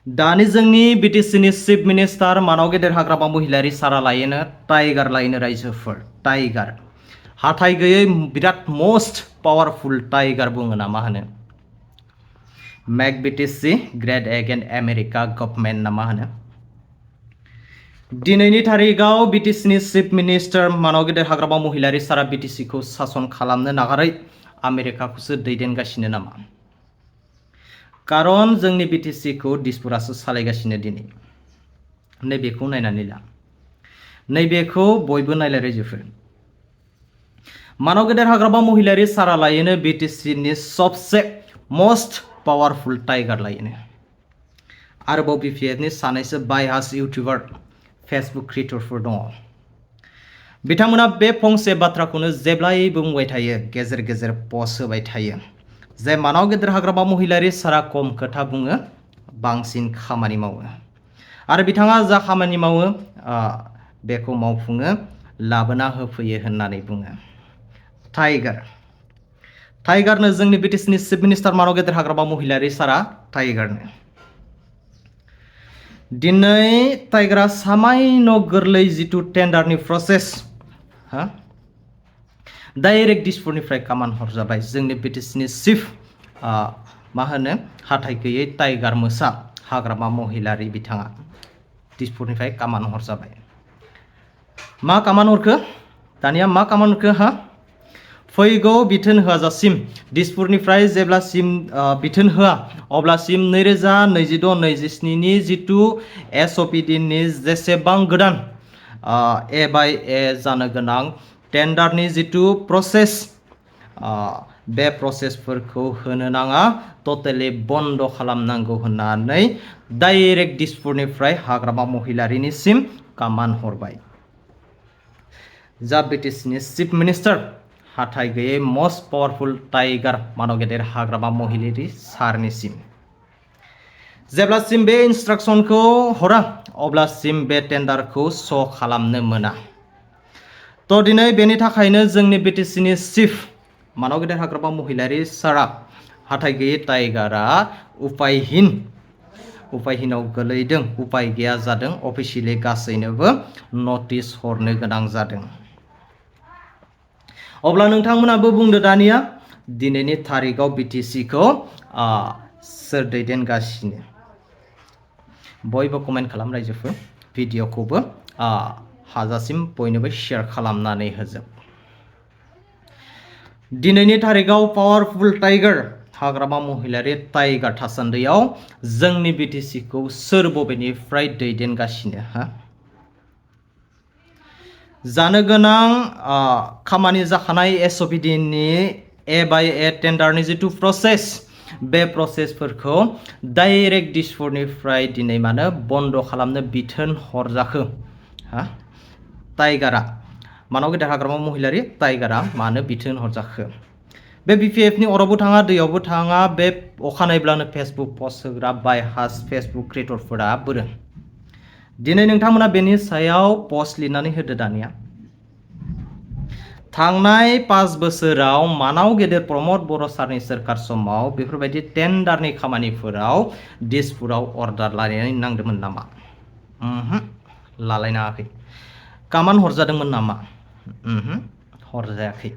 दानि जोंनि बिटिसिनि चिफ मिनिस्टार मानाव गेदेर हाग्रामा महिलारि सारा लायोनो टाइगार लायोनो रायजोफोर टाइगार हाथाय गैयै बिराद मस्ट पावारफुल टाइगार बुङो ना मा होनो make BTC great again America government ना मा होनो दिनैनि तारिखआव बिटिसिनि चिफ मिनिस्टार मानाव गेदेर हाग्रामा महिलारि सारा बिटिसिखौ सासन खालामनो नागारै आमेरिकाखौसो दैदेनगासिनो नामा कारण जोंनि बिटिसिखौ दिसपुरासो सालायगासिनो दिनै नैबेखौ नायनानै ला नैबेखौ बयबो नायलाय रायजोफोर मानाव गेदेर हाग्रामा महिलारि सारा लायोनो बिटिसिनि सबसे मस्ट पावारफुल टाइगार लायोनो आरोबाव बिपिएफनि सानैसो बायहास इउटिउबार फेसबुक क्रिएटरफोर दङ बिथांमोना बे फंसे बाथ्राखौनो जेब्लायबो बुंबाय थायो गेजेर गेजेर पस्ट होबाय थायो जे मानाव गेदेर हाग्रामा महिलारि सारा कम खोथा बुङो बांसिन खामानि मावो आरो बिथाङा जा खामानि मावो बेखौ मावफुङो लाबोना होफैयो होननानै बुङो टाइगारनो जोंनि बिटिसिनि चिफ मिनिस्टार मानाव गेदेर हाग्रामा महिलारि सारा टाइगारनो दिनै टाइगारा सामायन गोरलै जिथु टेन्डारनि प्रसेस डाइरेक्ट दिसपुरनिफ्राय कामान हरजाबाय जोंनि बिटिसिनि चिफ मा होनो हाथाय गैयै टाइगार मोसा हाग्रामा महिलारि बिथाङा दिसपुरनिफ्राय कामान हरजाबाय मा कामान हरखो दानिया मा कामान हरखो फैगौ बिथोन होआजासिम दिसपुरनिफ्राय जेब्लासिम बिथोन होआ अब्लासिम 2026-27 नि जिथु एसअपिडिनि जेसेबां गोदान ए बाय ए जानो गोनां टेन्डारनि जिथु प्रसेस बे प्रसेसफोरखौ होनो नाङा टटेलि बन्द खालामनांगौ होननानै डाइरेक्ट दिसपुरनिफ्राय हाग्रामा महिलारिनिसिम कामान हरबाय जा बिटिसिनि चिफ मिनिस्टार हाथाय गैयै मस्ट पावारफुल टाइगार मानाव गेदेर हाग्रामा महिलारि सारनिसिम जेब्लासिम बे इन्सट्राक्सनखौ हरा अब्लासिम बे टेन्डारखौ श' खालामनो मोना तो दिनै बेनि थाखायनो जोंनि बिटिसिनि चिफ मानाव गेदेर हाग्रामा महिलारि सारा हाथाय गैयै टाइगारा उपायहीनाव गोलैदों उपाय गैया जादों अफिसियेलि गासैनोबो नटिस हरनो गोनां जादों अब्ला नोंथांमोनाबो बुंदो दानिया दिनैनि तारिखआव बिटिसिखौ सोर दैदेनगासिनो बयबो कमेन्ट खालाम रायजोफोर भिडिअखौबो हाजासिम बयनोबो शेयार खालामनानै होजोब दिनैनि तारिखआव पावारफुल टाइगार हाग्रामा महिलारि टाइगार थासान्दियाव जोंनि बिटिसिखौ सोर बबेनिफ्राय दैदेनगासिनो जानो गोनां खामानि जाखानाय एसअपिडिनि ए बाय ए टेन्डारनि जिथु प्रसेस बे प्रसेसफोरखौ डाइरेक्ट दिसपुरनिफ्राय दिनै मानो बन्द खालामनो बिथोन हरजाखो टाइगारा मानाव गेदेर हाग्रामा महिलारि टाइगारा मानो बिथोन हरजाखो बे बिपिएफनि अरावबो थाङा दैयावबो थाङा बे अखानायब्लानो फेसबुक पस्ट होग्रा बायहास फेसबुक क्रिएटरफोरा बोरो दिनै नोंथांमोना बेनि सायाव पस्ट लिरनानै होदो दानिया थांनाय 5 बोसोराव मानाव गेदेर प्रमद बर' सारनि सोरखार समाव बेफोरबायदि टेन्डारनि खामानिफोराव दिसपुराव अर्डार लानानै नांदोंमोन नामा लालायनाङाखै कामान हरजादोंमोन नामा हरजायाखै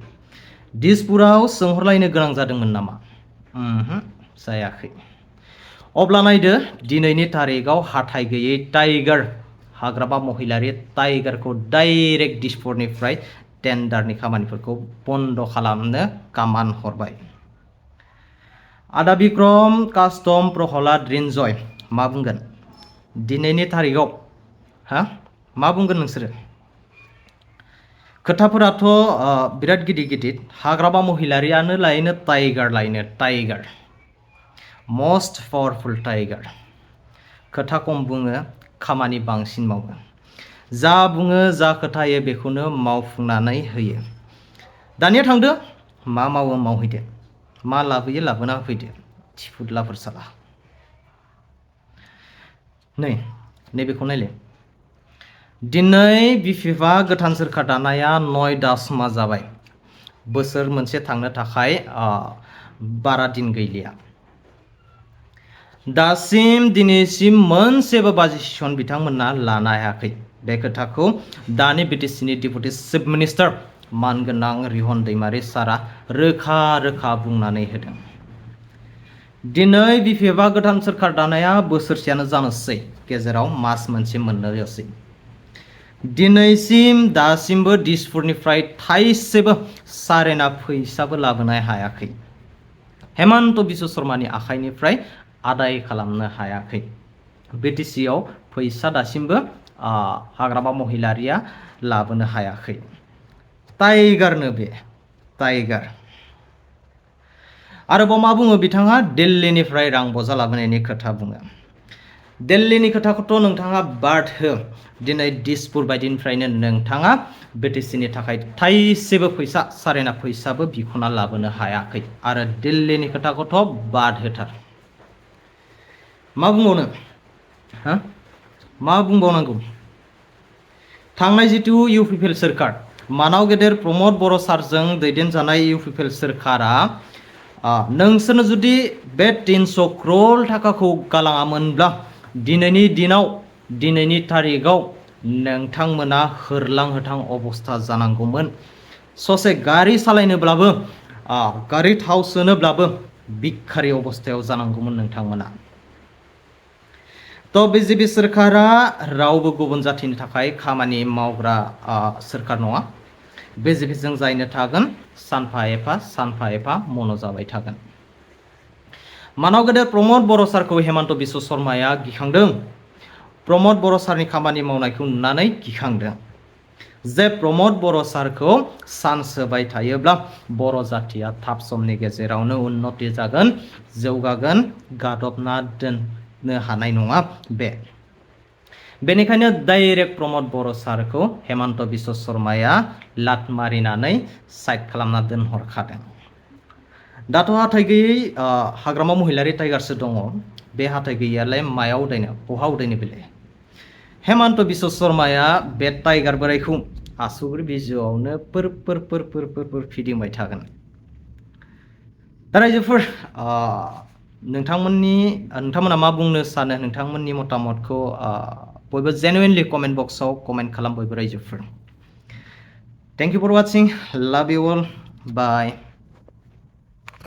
दिसपुराव सोंहरलायनो गोनां जादोंमोन नामा जायाखै अब्ला नायदो दिनैनि तारिखआव हाथाय गैयै टाइगार हाग्रामा महिलारि टाइगारखौ डाइरेक्ट दिसपुरनिफ्राय टेन्डारनि खामानिफोरखौ बन्द खालामनो कामान हरबाय आदा बिक्रम कास्टम प्रहलाद रिन्जय मा बुंगोन दिनैनि तारिखआव मा बुंगोन नोंसोरो खोथाफोराथ' बिराद गिदिर हाग्रामा महिलारियानो लायनो टाइगार मस्ट पावारफुल टाइगार खोथा खम बुङो खामानि बांसिन मावो जा बुङो जा खोथायो बेखौनो मावफुंनानै होयो दानिया थांदो मा मावो मावहैदो मा लाबोयो लाबोना होफैदो थिफुदलाफोर साला नैबेखौ नायलाय दिनै बिपिएफआ गोदान सोरखार दानाया 9 दासमा जाबाय बोसोर मोनसे थांनो थाखाय बारा दिन गैलिया दासिम दिनैसिम मोनसेबो बाजेसन बिथांमोना लानो हायाखै। बे खोथाखौ दानि बिटिसिनि डेपुटि चिफ मिनिस्टार मानगोनां रिहन दैमारि सारा रोखा रोखा बुंनानै होदों। दिनै बिपिएफआ गोदान सोरखार दानाया बोसोरसेयानो जानोसै, गेजेराव मास मोनसे मोननोसै। दिनैसिम दासिमबो दिसपुरनिफ्राय थाइसेबो सारेना फैसाबो लाबोनो हायाखै। हेमन्त बिश्व शर्मानि आखाइनिफ्राय आदाय खालामनो हायाखै। बिटिसिआव फैसा दासिमबो हाग्रामा महिलारिया लाबोनो हायाखै। टाइगारनो बे टाइगार। आरोबाव मा बुङो बिथाङा? दिल्लीनिफ्राय रां बजा लाबोनायनि खोथा बुङो। दिल्लीनि खोथाखौथ' नोंथाङा बाद हो। दिनै दिसपुर बायदिनिफ्रायनो नोंथाङा बिटिसिनि थाखाय थाइसेबो फैसा सारेना फैसाबो बिख'ना लाबोनो हायाखै। आरो दिल्लीनि खोथाखौथ' बाद होथार। मा बुंबावनो? मा बुंबावनांगौ? थांनाय जितु इउपिपिएल सोरखार, मानाव गेदेर प्रमद बर' सारजों दैदेनजानाय इउपिपिएल सोरखारा नोंसोरनो जुदि बे 300 क्रर थाखाखौ गालाङामोनब्ला दिनैनि दिनाव दिनैनि तारिखाव नोंथांमोना होरलां होथां अबस्था जानांगौमोन। ससे गारि सालायनोब्लाबो गारि थाव सोनोब्लाबो भिखारि अबस्थायाव जानांगौमोन नोंथांमोना। तो बिजेपि सोरखारा रावबो गुबुन जाथिनि थाखाय खामानि मावग्रा सोरखार नङा। बिजेपिजों जायनो थागोन सानफा एफा मन' जाबाय थागोन। मानाव गेदेर प्रमद बर' सारखौ हेमन्त बिश्व शर्माया गिखांदों। प्रमद बर' सारनि खामानि मावनायखौ नुनानै गिखांदों। जे प्रमद बर' सारखौ चान्स होबाय थायोब्ला बर' जाथिया थाब समनि गेजेरावनो उन्नति जागोन, जौगागोन, गादबना दोननो हानाय नङा बे। बेनिखायनो डाइरेक्ट प्रमद बर' सारखौ हेमन्त बिश्व शर्माया लात मारिनानै साइड खालामना दोनहरखादों। दाथ' हाथाय गैयै हाग्रामा महिलारि टाइगारसो दङ। बे हाथाय गैयियालाय मायाव उदायनो, बहा उदायनो बेलाय? हेमन्त बिश्व शर्माया बे टाइगार बोरायखौ आसुगुर बिजौआवनो पोर फिदिंबाय थागोन। दा रायजोफोर, नोंथांमोना मा बुंनो सानो? नोंथांमोननि मतामतखौ बयबो जेनुइनलि कमेन्ट बक्सआव कमेन्ट खालाम बयबो रायजोफोर। Thank you for watching. Love you all. Bye.